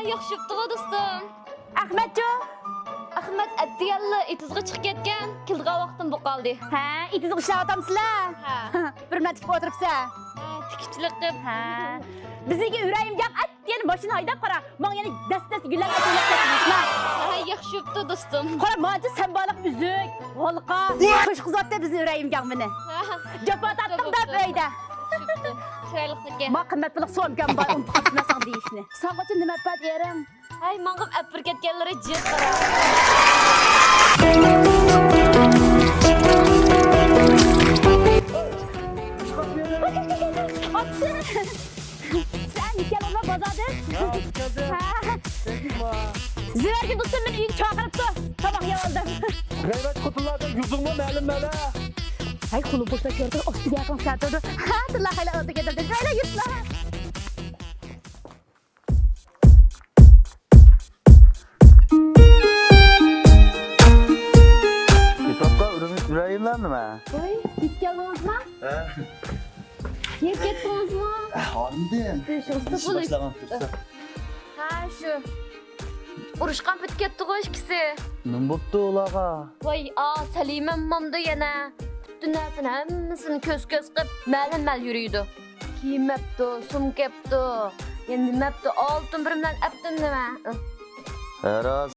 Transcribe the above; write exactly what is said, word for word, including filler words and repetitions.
ياخشى بوپتىغۇ، دوستۇم. ئەخمەتچۇ؟ ئەخمەت ئەتىگەنلا ئېتىزغا چىقىپ كەتكەن، كېلىدىغان ۋاقتىم بولۇپ قالدى. ھە، ئېتىزغا ئىشلەۋاتامسىلەر؟ ھە. بىر مەتلىك ئولتۇرۇپسەن. ھە، تىكىچىلىك قىپ. ھە. بىزنىڭكى ئۈرەيىمگە ئەتىگەن ماشىنا ھەيدەپ قارا. ماڭا يەنە دەستە-دەستە گۈللەر ئەتىگەن. ھە، ياخشى بوپتۇ، دوستۇم. قارا، مانچە سەن بارلىق ئۈزۈك، ھالقا، قوشقۇزاتتى بىزنىڭ ئۈرەيىمگە مېنى. ھە. جاپا تارتتىڭ دەپ ئۆيدە. چىرايلىق ئىكەن. ما قىممەت پۇللۇق سومكام بار، ئۇنتۇپ قاپتىمەن ساڭا دېيىشنى. ساڭىچە نېمە ئەپەت ئېرىڭ؟ ھەي، ماڭغىم ئەپىرىپ كەتكەنلىرى جىق قارا. ئاتىسى! سەن كەلدىڭمۇ بازاردىن؟ ھە، كەلدىم. ھە. زۆھرەگە دوستۇم مېنى ئۆيگە چاقىرىپتۇ. تاماق يەۋالدىم. غەيۋەت خوتۇنلاردىن يۈزۈڭمۇ مەلۇم مەلە. ھەي، قولۇم بوشلاپ كەلدىم. ئاستىگە يېقىن سەتىدۇ. ھە، تىللا خەيلى ئالدى كەتتىم. بەيلە يۈرسىلا. ئىپاپقا ئۈرۈمچى بېرەيملا نېمە؟ ۋاي، يېتىپ كەلدىڭىزما؟ ھە. يېتىپ كەتتىڭىزما؟ ھارمىدىم. بېشىڭىز ئىش باشلىغان پۇرسەت. ھە، شۇ. ئۇرۇشقان پېتى كەتتىغۇ ئىككىسى. نېمە بوپتۇ ئۇلارغا؟ ۋاي، ئا، سەلىمەم ماندۇ يەنە. پۈتۈن نەرسىنى ھەممىسىنى كۆز-كۆز قىپ، مەلىم-مەل يۈرىدۇ. كىيىم ئەپتۇ، سومكا ئەپتۇ. يەنە نېمە ئەپتۇ؟ ئالتۇن بىرمىلەرنى ئەپتۇ نېمە؟ ھە، راست.